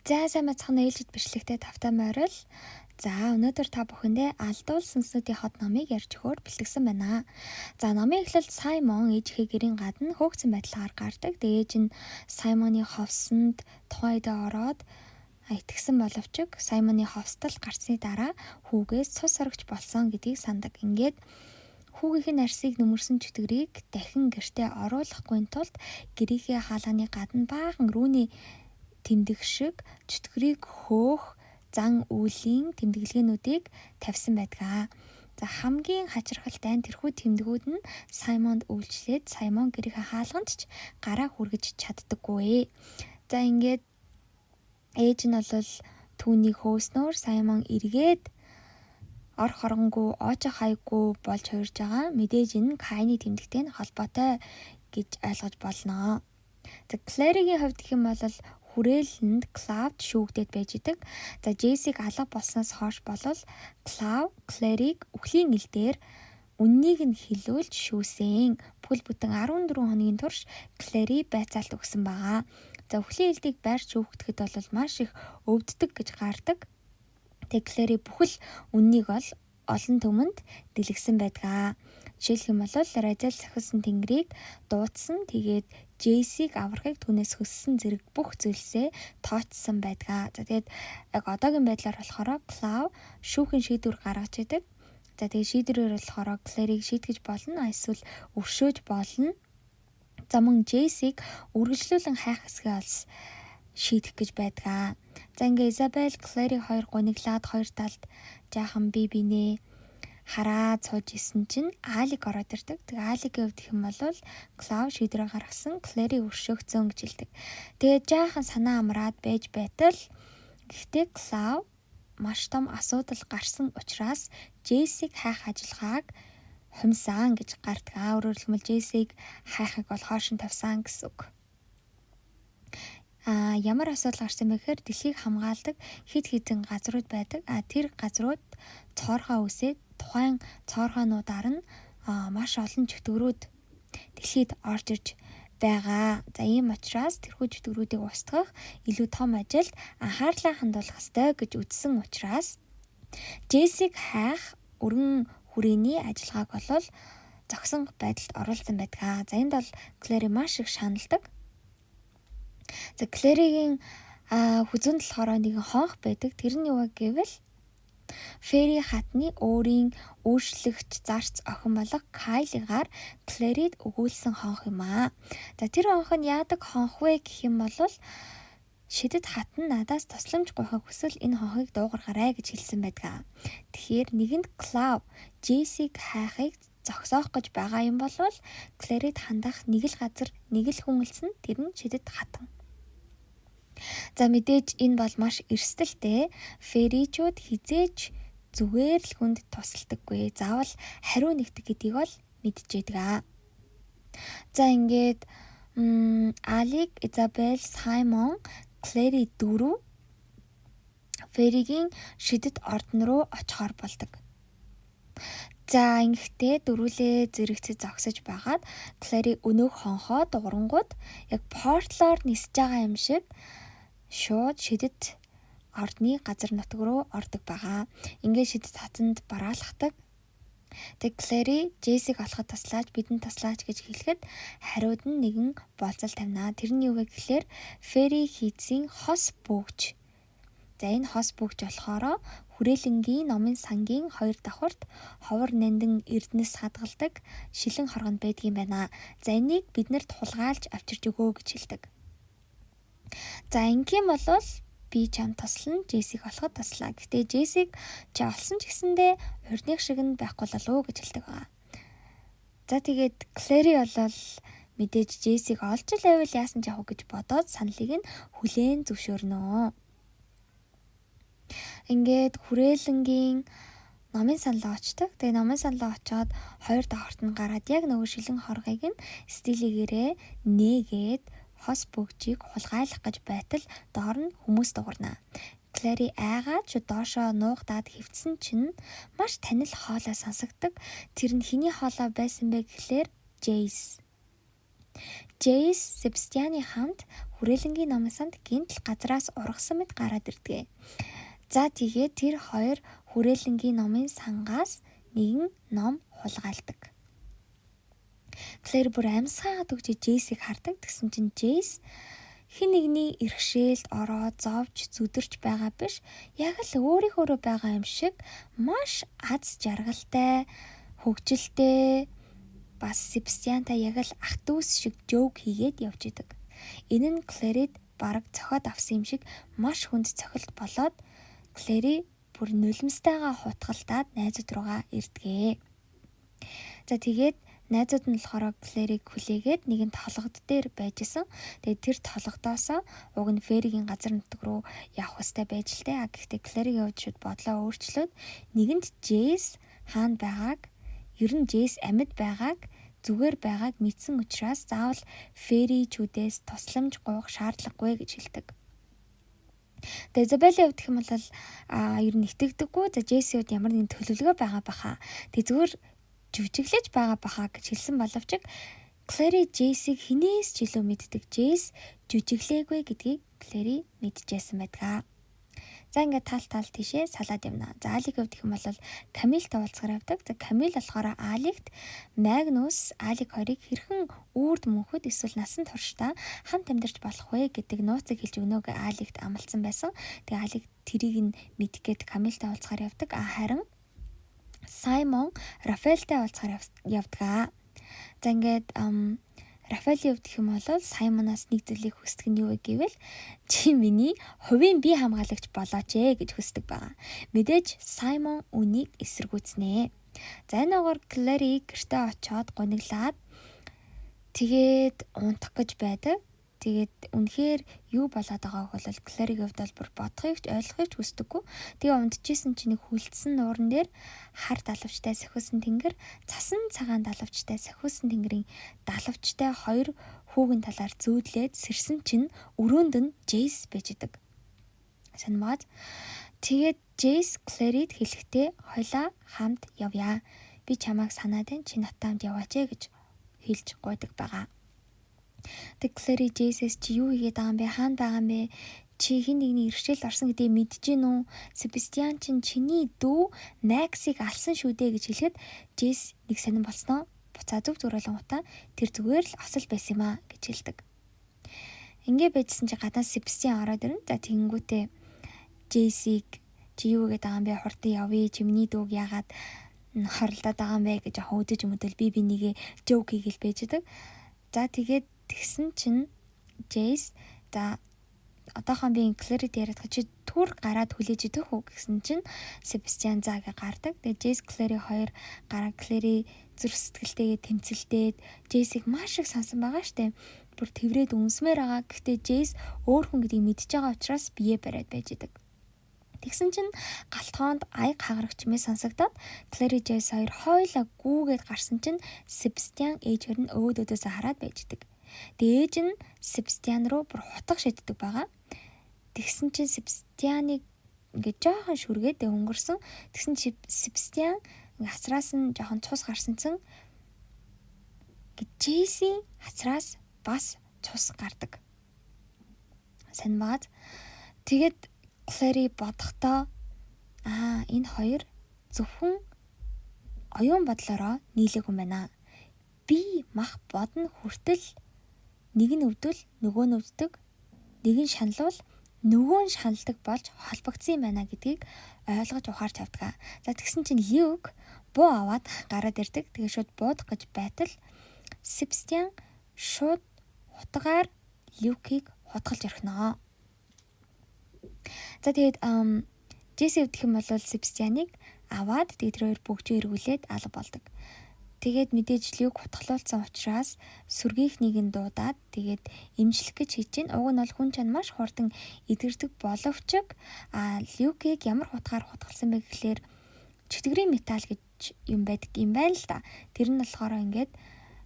За сайн байцгаана, ээлжид бичлэгтэй тавтай морил. За, өнөөдөр та бүхэндээ Алдуул сүнснүүдийн хот номыг ярьж өгөхөөр бэлтгэсэн байна. За, номын эхлэлд Саймон ээжийнхээ гэрийн гадна хөөгцөн байдлаар гардаг. Тэгээ ээж нь Саймоны ховсонд тухайн үедээ ороод итгэсэн боловч Саймоны ховстол гарсны дараа хүүгээс цус сорогч болсон гэдгийг сандаг. Ингээд хүүгийнх нь арсыг нүмерсэн чөтгөрийг дахин гэртээ оруулахгүй тулд гэрийнхээ хаалганы гадна баахан рүүний тэмдэг шиг чөтгөрийг хөөх зан үйлийн тэмдэглэгээнүүдийг тавьсан байдаг. За, хамгийн хачирхалтай нь тэрхүү тэмдгүүд нь Саймонд үйлчлээд Саймон гэрийнхээ хаалганд ч гараа хүргэж чаддаггүй. За, ингээд ээж нь бол түүнийг хөөснөөр Саймон эргээд ор хоронгоо оожих хайггүй болж хувирж байгаа. Мэдээж энэ Кайны тэмдэгтэй нь холбоотой гэж ойлгож болно. За, Клэригийн хувьд гэх юм бол хүрээлэнд Клауд шүүгдээд байж идэг. За, Джессиг алга болсноос хойш болол Клау Клэрийг үхлийн ил дээр үннийг нь хэлүүлж шүүсэн. Бүхэл бүтэн 14 хоногийн турш Клэри байцаалт өгсөн байгаа. За, үхлийн элдийг байрч шүүгдэхэд бол маш их өвддөг гэж гардаг. Тэгээ Клэри бүхэл үннийг бол олон түмэнд дэлгэсэн байдаг. Жишээлх юм бол Розел сахилсан тэнгэрийг дуудсан, тэгээд Джейсийг аврахыг түүнээс хүссэн зэрэг бүх зүйлсээ тооцсон байдаг. За, тэгээд яг одоогийн байдлаар болохоор Клау шүүхийн шийдвэр гаргаж идэг. За, тэгээд шийдвэрээр болохоор Клэрийг шийтгэж болно, эсвэл өршөөж болно. За, мөн Джейсийг үргэлжлүүлэн хайх хэсгээ олс шийдэх гэж байдаг. За, ингээ Изабел, Клэри хоёр гуниглаад хоёр талд жаахан бие бинээ хараад сууж исэн чинь Алиг ороод ирдэг. Тэгээ Алигийн хувьд гэх юм бол Клау шийдвэрээ гаргасан, Клэри өршөөгцөн гэж хэлдэг. Тэгээ жаахан санаа амраад байж байтал гэхдээ Клау маш том асуудал гарсан учраас Джессиг хайх ажиллагааг хумсан гэж гардаг. Өөрөөр хэлбэл, Джессиг хайхыг бол хоошин тавьсан гэсэн үг. А ямар асуудал гарсан бэ гэхээр дэлхийг хамгаалдаг хэд хэдэн газрууд байдаг. А тэр газрууд цоорхоо үсээд тухайн цоорхоонуудаар нь маш олон чөтгөрүүд дэлхийд орж ирж байгаа. За, ийм учраас тэрхүү чөтгөрүүдийг устгах илүү том ажилд анхаарлаа хандуулах ёстой гэж үзсэн учраас Джессиг хайх өргөн хүрээний ажиллагааг болол зогсон байдалд оруулсан байдаг. За, энд бол Клэри маш их шаналдаг. За, Клэригийн хүзүүнд болохоор нэгэн хонх байдаг. Тэр нь юу вэ гэвэл Фери хатны өөрийн өөрчлөгч зарц охин болох Кайлигаар Клэрид өгүүлсэн хонх юм аа. За, тэр хонх нь яадаг хонх вэ гэх юм бол шидэт хатан надаас тусламж гуйхыг хүсвэл энэ хонхыг дуугаргаарай гэж хэлсэн байдаг. Тэгэхээр нэгэнд Клау Джессиг хайхыг зогсоох гэж байгаа юм бол Клэрид хандах нэг л газар, нэг л хүн үлсэн, тэр нь шидэт хатан. За, мэдээж энэ бол маш эрсдэлтэй. Феричүүд хизээж зүгээр л хүнд тусалдаггүй. Заавал хариу нэгдэг гэдгийг бол мэдчихэдэг. За, ингээд Алик, Изабел, Саймон, Клэри дөрөв Феригийн шидэт ордон руу очихоор болдог. За, ингэхдээ дөрвөлээ зэрэгцэж зогсож байгаад Клэри өнөөх хонхоо дуурангууд яг портлоор нисэж байгаа юм шиг шууд шидэт ордны газар нутаг руу ордог байгаа. Ингээд шидэт хатанд бараалхдаг. Тэг Клэри Джессиг олоход туслаач, бидэнд туслаач гэж хэлэхэд хариуд нь нэгэн болзол тавина. Тэр нь юу вэ гэхлээр Фери хийдсийн хос бөөгч. За, энэ хос бөөгч болохоор хүрээлэнгийн номын сангийн хоёр давхарт ховор нандин эрдэнэс хадгалдаг шилэн хоргонд байдгийн байна. За, энийг биднэрт хулгайлж авчирч өгөө гэж хэлдэг. За, ингэх юм бол би чам туслана, Джессиг олоход туслаа. Гэхдээ Джессиг чи олсон ч гэсэндээ урдных шиг нь байхгүй болов уу гэж хэлдэг байгаа. За, тэгээд Клэри болол мэдээж Джессиг олж л байвал яасан ч явах гэж бодоод саналыг нь хүлээн зөвшөөрнө. Ингээд хүрээлэнгийн номын саналаа очдог. Тэгээ номын саналаа очоод хоёр давхарт нь гараад яг нөгөө шилэн хоргыг нь стилигээрээ нээгээд хос бөгжийг хулгайлах гэж байтал доор нь хүмүүс дуурна. Клэри айгаад ч доошоо нуугдаад хэвтсэн чинь маш танил хоолой сонсогддог. Тэр нь хэний хоолой байсан бэ гэхлээр Джейс. Джейс Себастьяны хамт Хүрээлэнгийн номын санд гинтл газраас ургасан мэт гараад ирдэг. За тэгээд тэр хоёр хүрээлэнгийн номын сангаас нэгэн ном хулгайлдаг. Клэр бүр амьсгаагаад өгч Джейсийг хардаг. Тэгсэн чинь Джейс хэн нэгний иргэшээлд ороод зовж зүдэрч байгаа биш. Яг л өөрийнхөөрөө байгаа юм шиг маш аз жаргалтай, хөгжилтэй бас Себастьянтай яг л ах дүүс шиг жоок хийгээд явж идэг. Энэ нь Клэрид бараг цохиод авсан юм шиг маш хүнд цохилт болоод Клэри бүр нулимстайгаа хутгалтаад найзууд руугаа ирдэгэ. За тэгээд найзууд нь болохоор Клэрийг хүлээгээд нэгэн толгод дээр байж исэн. Тэгээд тэр толгодоосоо уг нь Феригийн газар нутаг руу явах хөстэй байж л дээ. А гэхдээ Клэригийн хувьд шууд бодлоо өөрчлөөд нэгэнт Джейс хаана байгааг, ер нь Джейс амьд байгааг, зүгээр байгааг мэдсэн учраас заавал Феричүүдээс тусламж гуйх шаардлагагүй гэж хэлдэг. Тэгээ Изабеллийн хувьд гэх юм бол ер нь итгэдэггүй. За Джейсийн хувьд ямар нэгэн төлөвлөгөө байгаа баха. Тэг зүгээр жүжиглэж байгаа баха гэж хэлсэн боловч Клэри Джейсийг хинээс ч илүү мэддэг. Джейс жүжиглээгүй гэдгийг Клэри мэдчихсэн байдаг. За ингээд тал тал тийшээ салаад явна. За Алиг хувьд гэх юм бол Камилтай уулзгаар явдаг. За Камил болохоор Алигт Магнус Алиг хоёрыг хэрхэн үрд мөнхөд эсвэл насан туршдаа хамт амьдарч болох вэ гэдэг нууцыг хэлж өгнө гэ Алигт амлацсан байсан. Тэгээ Алиг тэрийг нь мэдэх гээд Камилтай уулзгаар явдаг. А харин Саймон Рафаэлтай уулзгаар явдаг. За ингээд Рафаэлийн хувьд гэх юм бол Саймонаас нэг зүйлийг хүсдэг нь юу вэ гэвэл чи миний хувийн бие хамгаалагч болооч ээ гэж хүсдэг байгаа. Мэдээж Саймон үнийг эсэргүүцнэ. За энэ огаар Клэри гэртээ очиод гуниглаад тэгээд унтах гэж байдаг. Тэгээд үнэхээр юу болоод байгааг бол Клэригийн хувьд бол бүр бодохыг ч ойлгохыг ч хүсдэггүй. Тэгээ унтжсэн чинь нэг хүлдсэн нууран дээр хар далавчтай сахиусан тэнгэр, цасан цагаан далавчтай сахиусан тэнгэрийн далавчтай хоёр хүүгэн талаар зүүдлээд сэрсэн чинь өрөөнд нь Джейс байж идэг. Санамаад тэгээд Джейс Клэрид хэлэхдээ хоёлаа хамт явъя. Би чамайг санаад байна. Чи надтай хамт яваач ээ гэж хэлж гуйдаг байгаа. Тэг Клэри Джейсээс чи юу хийгээд байгаа юм бэ? Хаана байгаа юм бэ? Чи хэн нэгний иргэшээлд орсон гэдгийг мэдэж гин үү? Себастьян чинь чиний дүү Максыг алсан шүү дээ гэж хэлэхэд Джейс нэг сонирн болсноо буцаа зүг зүгээр болонгуудаа тэр зүгээр л осол байсан юм а гэж хэлдэг. Ингээ байжсан чи гадаа Себастьян ороод ирнэ. За тэгэнгүүтээ Джейсийг чи юу гэдэг байгаа юм бэ? Хурдан явъя. Чи миний дүүг яагаад хоролдоод байгаа юм бэ гэж жоохон өдөж өмдөл би бинийгээ жоок хийгээл байж байгаа. За тэгээд тэгсэн чинь Джейс за одоохон би Клэрид яриад чи түр гараад хүлээж идэх үү гэсэн чинь Себастьян за гэ гардаг. Тэгээ Джейс Клэри хоёр гараа Клэри зүрх сэтгэлтэйгээ тэмцэлдээд Джейсийг маш их сансан байгаа штэ. Бүр тэврээд үнсмээр байгаа. Гэхдээ Джейс өөр хүн гэдгийг мэдж байгаа учраас бие бариад байж идэг. Тэгсэн чинь галтгоонд аяг хагарах чимээ сонсогдоод Клэри Джейс хоёр хойлоо гүүгээд гарсан чинь Себастьян ээж хоёр нь өөд өөдөөсөө хараад байж идэг. Тэгээ ээж нь Себастьян руу бүр хутга шиддэг байгаа. Тэгсэн чинь Себастьяныг ингээд жоохон шүргээд өнгөрсөн. Тэгсэн чи Себастьян ингээ хацраас нь жоохон цус гарсан чинь Джейсийн хацраас бас цус гардаг. Сайн баад. Тэгээд Клэри бодохдоо аа энэ хоёр зөвхөн оюун бодлороо нийлээгүй юм байна. Би мах бодно хүртэл нэг нь өвдөл нөгөө нь өвддөг, нэг нь шаналвал нөгөө нь шаналдаг болж холбогдсон юм байна гэдгийг ойлгож ухаарч авдаг. За тэгсэн чинь Люк буу аваад гараад ирдэг. Тэгээ шууд буудах гэж байтал Себастьян шууд хутгаар Люкийг хутгалж орхино. За тэгээд Джесси өвдөх юм бол Себастьяныг аваад тэгээд тэр хоёр бөгжөө эргүүлээд алга болдог. Тэгээд мэдээж Люк хутгалуулсан учраас сүргийнхнийг нь дуудаад тэгээд эмчлэх гэж хийж чинь уг нь бол хүн чанд маш хурдан эдгэрдэг боловч а Люкийг ямар хутгаар хутгалсан бэ гэхлээр чөтгөрийн металл гэж юм байдаг юм байна л да. Тэр нь болохоор ингээд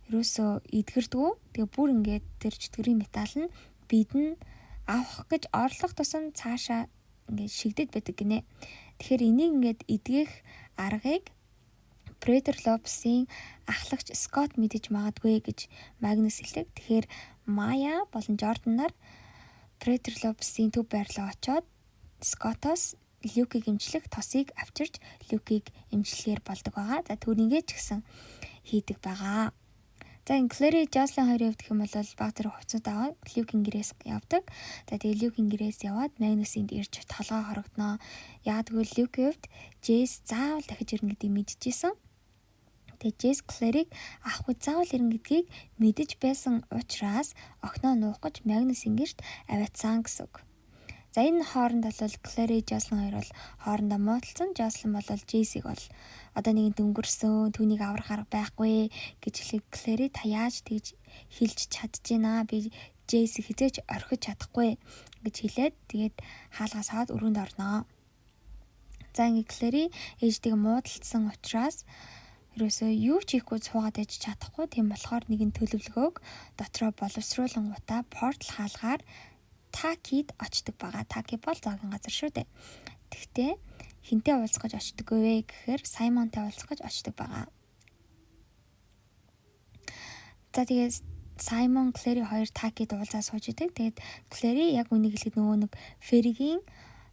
ерөөсөө эдгэрдгүү. Тэгээ бүр ингээд тэр чөтгөрийн металл нь бидэн авах гэж орлох тусам цаашаа ингээд шигдэд байдаг гинэ. Тэгэхээр энийг ингээд эдгэх аргыг Претер Лопесийн ахлагч Скотт мэдэж магадгүй гэж Магнус хэлдэг. Тэгэхээр Майя болон Жордан нар Претер Лопесын төв байрлал очоод Скоттоос Люкийг эмчлэх тосыг авчирч Люкийг эмчлэхээр болдог байгаа. За түүнийгээ ч гэсэн хийдэг байгаа. За энэ Клэри Жослин хоёрын хувьд гэх юм бол баг зэрэг хувцсууд аваад Люкийн гэрээс явдаг. За тэгээ Люкийн гэрээс яваад Магнусынд ирж толгой хорогдноо. Яг тэгвэл Люкийн хувьд Джейс заавал дахиж ирнэ гэдгийг мэдчихсэн. Тэгээ Джейс Клэрийг авахгүй заавал ирнэ гэдгийг мэдэж байсан учраас охиноо нуух гэж Магнусын гэрт аваатсан гэсэн үг. За энэ хооронд бол Клэри Жослин хоёр бол хоорондоо муудалцсан. Жослин бол Джейсийг бол одоо нэгэнт өнгөрсөн, түүнийг аврах арга байхгүй гэж хэлэхэд Клэри та яаж тэгж хэлж чадж байна, би Джейсийг хэзээ ч орхиж чадахгүй гэж хэлээд тэгээд хаалгаас аваад өрөөнд орноо. За ингээ Клэри ээжтэйг муудалцсан учраас ерөөсөө юу ч хийхгүй суугаад ээж чадахгүй. Тийм болохоор нэгэн төлөвлөгөөг дотроо боловсруулангуудаа портал хаалгаар Такид очдог байгаа. Таки бол зоогийн газар шүү дээ. Тэгтээ хинтээ уулзах гэж очдог вэ гэхээр Саймонтай уулзах гэж очдог байгаа. За тэгээд Саймон, Клэри хоёр Такид уулзаа сууж идэг. Тэгээд Клэри яг үнийг хэлэхэд нөгөө нэг Феригийн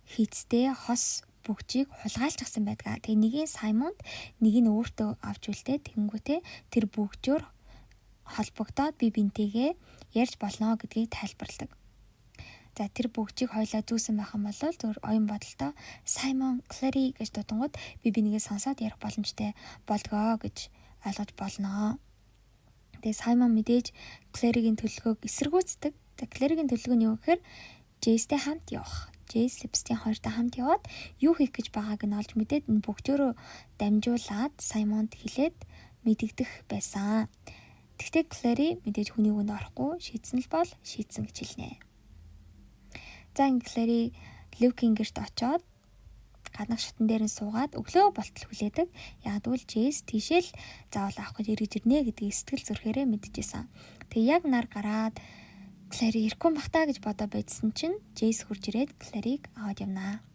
хийцтэй хос бүгжийг хулгайлчихсан байдаг. Тэгээ нэгийг Саймонд, нэг нь өөртөө авч үлдээ. Тэгэнгүүтээ тэр бүгжөөр холбогдоод би бинтэйгээ ярьж болно гэдгийг тайлбарладаг. За тэр бүгжийг хоёлаа зүүсэн байх юм бол зөвхөн оюун бодолтой Саймон, Клэри гэж дуудангууд би бинийгээ сонсоод ярих боломжтой болдгоо гэж ойлгож болно. Тэгээ Саймон мэдээж Клэригийн төлөвлөгөөг эсэргүүцдэг. За Клэригийн төлөвлөгөө нь юу гэхээр Джейстэй хамт явах. Джейс Себастьян хоёртой хамт яваад юу хийх гэж байгааг нь олж мэдээд энэ бүгдөө дамжуулаад Саймонд хэлээд мэдэгдэх байсан. Тэгтээ Клэри мэдээж хүний үгэнд орохгүй шийдсэн л бол шийдсэн гэж хэлнэ. За ингээ Клэри Люкийн гэрт очоод гаднах шатан дээр нь суугаад өглөө болтол хүлээдэг. Яг тэгвэл Джейс тийшэл заавал авах гэж эргэж ирнэ гэдгийг сэтгэл зүрхээрээ мэдчихсэн. Тэгээ яг нар гараад Клэри ирэхгүй бах та гэж бодоо байжсан чинь Джейс хурж ирээд Клэрийг аваад явнаа.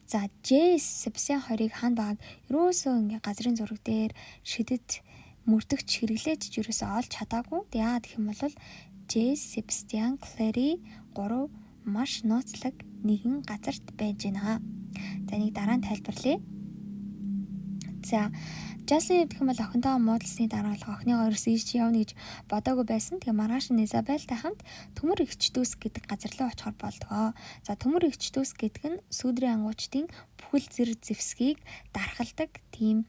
За Джейс Себастьян хоёрыг хаана байгааг ерөөсөө ингээ газрын зураг дээр шидэд мөрдөгч хэрэглээж ерөөсөө олж чадаагүй. Яагаад гэх юм бол Джейс, Себастьян, Клэри гурав маш нууцлаг нэгэн газарт байж байна. За нэг дараа нь тайлбарлая. За Жослин гэх юм бол охинтойгоо муудалсны дараа л охиныгоо ерөөсөө ийш явна гэж бодоогүй байсан. Тэгээ маргааш нь Изабелтай хамт Төмөр эгч дүүс гэдэг газар руу очихор болдгоо. За Төмөр эгч дүүс гэдэг нь сүүдрийн ангуучдын бүхэл зэр зэвсгийг дархалдаг тийм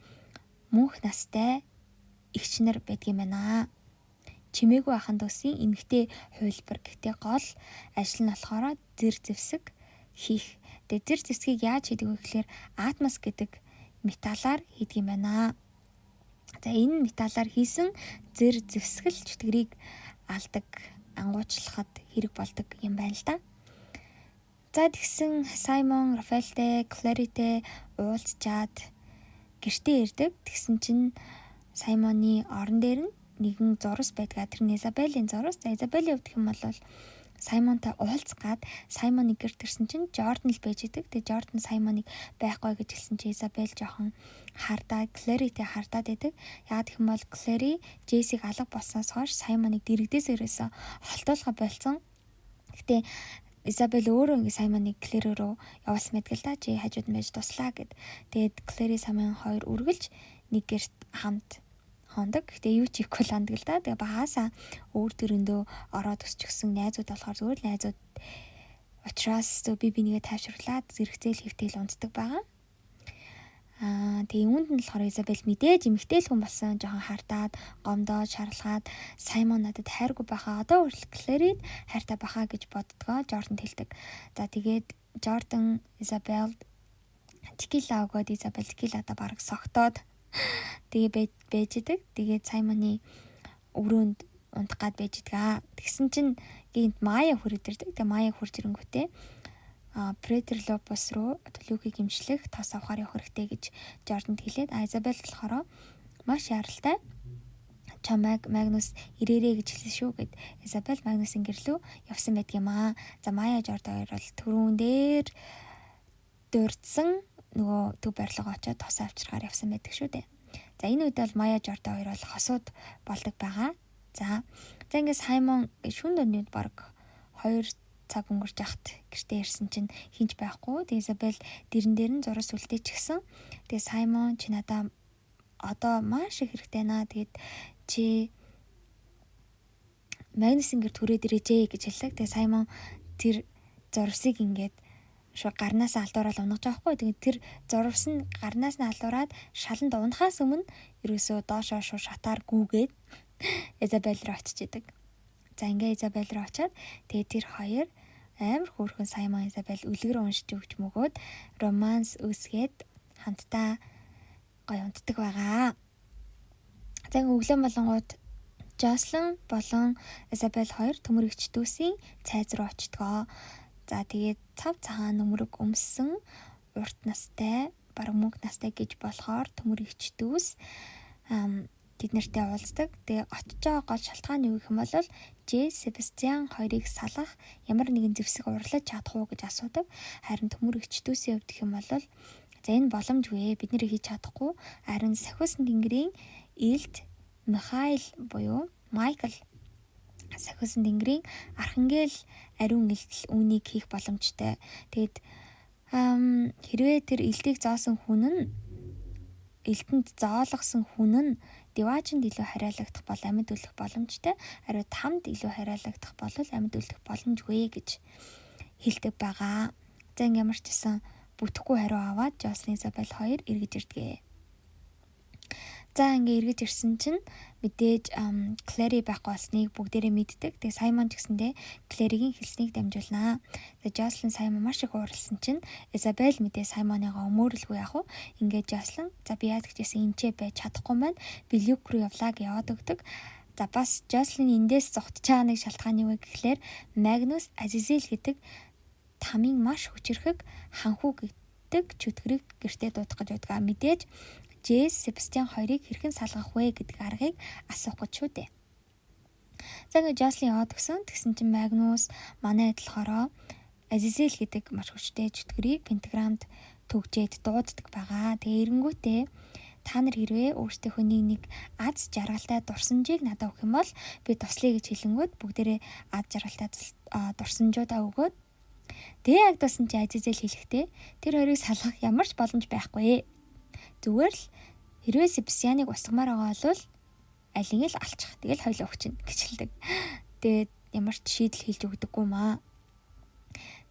мөнх настай эгч нар байдгийм байна. Чимээгүй ахын дүүсийн эмэгтэй хувилбар. Гэхдээ гол ажил нь болохоор зэр зэвсэг хийх. Тэгээ зэр зэвсгийг яаж хийдэг вэ гэхээр атмос гэдэг металлаар хийдэг юм байна. За энэ металлаар хийсэн зэр зэвсгэл чөтгөрийг алдаг, ангуучлахад хэрэг болдог юм байна л да. За тэгсэн Саймон, Рафаэлтэй, Клэритэй уулзчаад гэртээ ирдэг. Тэгсэн чинь Саймоны орон дээр нь нэгэн зурас байдгаа. Тэр нь Изабелийн зурас. За Изабелийн хувьд гэх юм бол Саймонтай уулзах гад Саймоныг гэрт ирсэн чинь Жордан л байж идэг. Тэгээ Жордан Саймоныг байхгүй гэж хэлсэн чинь Изабел жоохон хардаа, Клэритэй хардаад байдаг. Яг гэх юм бол Клэри Джейсийг алга болсноос хойш Саймоныг дэрэгдээс ерөөсөө холтуулга болсон. Гэтэ Изабел өөрөө ингээ Саймоныг Клэри рүү явуулсан байдаг л да. Чи хажууд нь байж туслаа гэд. Тэгээд Клэри Саймон хоёр үргэлж нэг гэрт хамт хондог. Гэтэ юу ч хийхгүй л хондог л да. Тэгээ багаасаа өөр төрөндөө ороод өсчихсэн найзууд болохоор зүгээр л найзууд учраас зөв би бинийгээ тайвшруулад зэрэгцээл хэвтэл унтдаг байгаа. Тэгээ үүнд нь болохоор Изабел мэдээж эмэгтэй л хүн болсон, жоохон хардаад, гомдоод, шаралгаад Саймон надад хайргүй байхаа, одоо хүртэл Клэрид хайртай байхаа гэж боддгоо Жорданд хэлдэг. За тэгээд Жордан Изабелд текила өгөөд Изабел текиладаа бараг согтоод тэгээ байж идэг. Тэгээд Саймоны өрөөнд унтах гад байж идэг. Тэгсэн чинь гинт Мая хүрээд ирдэг. Тэгээ Мая хурж ирэнгүүтээ Претер Лопес руу Люкийг имжлэх тос авахар явах хэрэгтэй гэж Жордонд хэлээд, Изабел болохоор маш яралтай чамайг Магнус ирээрээ гэж хэлсэн шүү гэд Изабел Магнусын гэрлүү явсан байдаг юм аа. За Мая Жордон хоёр бол түрүүн дээр дурдсан нөгөө төв барилга очиод тос авчиргаар явсан байдаг шүү дээ. За энэ үед бол Мая Жордон хоёр бол хосууд болдог байгаа. За за ингээд Саймон шүн дөрнөд баг 2 цаг өнгөрч яхад гэртээ ирсэн чинь хинч байхгүй. Тэгээ Изабель дэрэн дээр нь зурас үлдээчихсэн. Тэгээ Саймон, чи надаа одоо маш их хэрэгтэй наа. Тэгээд чи Магнусын гэр түрээд ирээч гэж хэлдэг. Тэгээ Саймон тэр зурвсыг ингээд шууд гарнаас алдуураад унагж байгаа хгүй. Тэгээд тэр зурвас нь гарнаас нь алдуураад шаланд унахаас өмнө ерөөсөө доошоо шууд шатаар гүгээд Изабель руу очиж идэг. За, ингээ Изабель руу очиад, тэгээд тэр хоёр амар хөөрхөн Саймон Изабель үлгэр уншиж өгч мөгөөд romance үүсгээд хамтдаа гоё унтдаг байгаа. За, ингээ өглөө болонгууд Жослин болон Изабель хоёр төмөр эгч дүүсийн цайз руу очдгоо. За, тэгээд цав цагаан нөмрөг өмссөн урт настай, бараг мөнгө настай гэж болохоор төмөр эгч дүүс тэд нартай уулздаг. Тэгээ очиж байгаа гол шалтгаан нь юу гэх юм бол Ж Себастьян хоёрыг салгах ямар нэгэн зэвсэг урлаж чадах уу гэж асуудаг. Харин төмөр эгч дүүсийн хувьд гэх юм бол за, энэ боломжгүй, бид нэр хийж чадахгүй. Харин сахиусан тэнгэрийн илт Михаил буюу Майкл, сахиусан тэнгэрийн архангел ариун илтэл үүнийг хийх боломжтой. Тэгээд хэрвээ тэр илтийг зоосон хүн нь, элдэнд зоологсон хүн нь диваажинд илүү хариалагдах бол амьд үлдэх боломжтой. Хариу тамд илүү хариалагдах бол амьд үлдэх боломжгүй гэж хэлдэг байгаа. За, ингээм ямар ч гэсэн бүтэхгүй хариу аваад Жослин Изабель хоёр эргэж ирдэг. За, ингээ эргэж ирсэн чинь мэдээж Клэри байхгүй болсныг бүгдээрээ мэддэг. Тэгээ Саймон ч гэсэндээ Клэригийн хэлснийг дамжуулнаа. Тэгээ Жослин Саймон маш их уурлсан чинь Изабель мэдээ Саймоныгоо өмөөрөлгүй яах вэ? Ингээ Жослин, за, би яадаг ч гэсэн энчээ байж чадахгүй маань, би Люк руу явлаа гэж яваад өгдөг. За, бас Жослин эндээс зугтж байгаа нэг шалтгаан юу вэ гэхлээр Магнус Азизел гэдэг тамын маш хүчирхэг ханхүү гэдэг чөтгөрийг гэртээ дуудах гэж байдаг. Мэдээж Жэс Себастьян хоёрыг хэрхэн салгах вэ гэдэг аргыг асуух гэж шүү дээ. За, ингээ Жослин яваад өгсөн. Тэгсэн чинь Магнус манай адилхороо Азизел гэдэг маш хүчтэй чөтгөрийг пентаграмд төгжээд дууддаг байгаа. Тэгээ эренгүүтээ та нар хэрвээ өөрсдийнхөө нэг аз жаргалтай дурсамжийг надад өгөх юм бол би туслая гэж хэлэнгүүт бүгдээрээ аз жаргалтай дурсамжуудаа өгөөд, тэгээ яг дусан чи Азизел хэлэхдээ тэр хоёрыг салгах ямар ч боломж байхгүй. Зүгээр л хэрвээ Себастьяныг устгамаар байгаа бол алийг л алчих. Тэгэл хоёлоо өгчин гэж хэлдэг. Тэгээд ямар ч шийдэл хэлж өгдөггүй маа.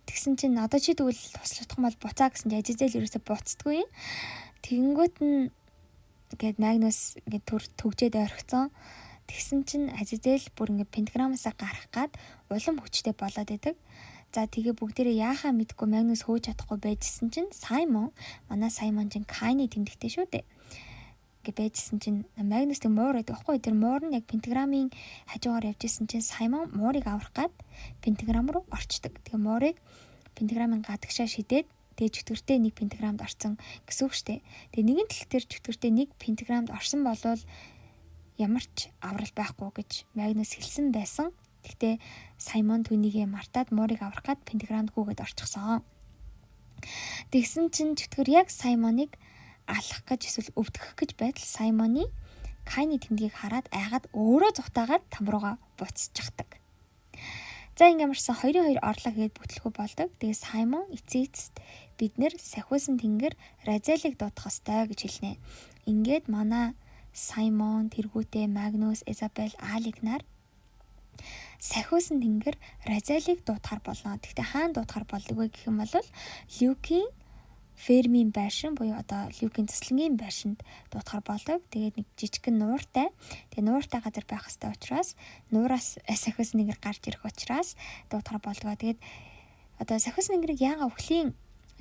Тэгсэн чинь одоо чи тэгвэл туслах юм бол буцаа гэсэн чинь Азизел ерөөсө буцдаггүй. Тэгэнгүүт нь ингээд Магнус ингээд төр төгжээд орхицсон. Тэгсэн чинь Азизел бүр ингээд пентаграмасаа гарах гад улам хүчтэй болоод идэг. За, тэгээ бүгдээрээ яахаа мэдгүй, Магнус хөөж чадахгүй байжсэн чинь Саймон, манай Саймон чинь Кайны тэмдэгтэй шүү дээ. Ингээ байжсэн чинь Магнус тэг муур байдаг байхгүй, тэр муур нь яг пентаграмын хажуугаар явж исэн чинь Саймон муурыг аврах гад пентаграм руу орчдөг. Тэгээ муурыг пентаграмын гадагшаа шидээд, тэгээ чөтгөртэй нэг пентаграмд орсон гэсэн үг штэ. Тэгээ нэгэн тал тэр чөтгөртэй нэг пентаграмд орсон болвол ямар ч аврал байхгүй гэж Магнус хэлсэн байсан. Гэхдээ Саймон түүнийгээ мартаад муурыг аврах гад пентаграмд гүгээд орчихсон. Тэгсэн чинь чөтгөр яг Саймоныг алах гэж эсвэл өвдгөх гэж байтал Саймоны Кайны тэмдгийг хараад айгаад өөрөө зугтаагаад там руугаа буцчихдаг. За, ингээм марсан 2-2 орлоо гээд бүтлэхүү болдог. Тэгээ Саймон эцээ эцэст бид нэр сахиусан тэнгэр Разелийг дуудах ёстой гэж хэлнэ. Ингээд манай Саймон, тэргүүтээ Магнус, Изабель, Алик нар сахиусан тэнгэр Разелийг дуудахар болно. Гэхдээ хаана дуудахар болдог вэ гэх юм бол Люкийн фермийн байшин буюу одоо Люкийн цэцлэнгийн байшинд дуудахар болдог. Тэгээд нэг жижигхэн нууртай. Тэгээ нууртай газар байх ёстой учраас, нуураас сахиусан тэнгэр гарч ирэх учраас дуудахар болдог. Тэгээд одоо сахиусан тэнгэрийг яагаад үхлийн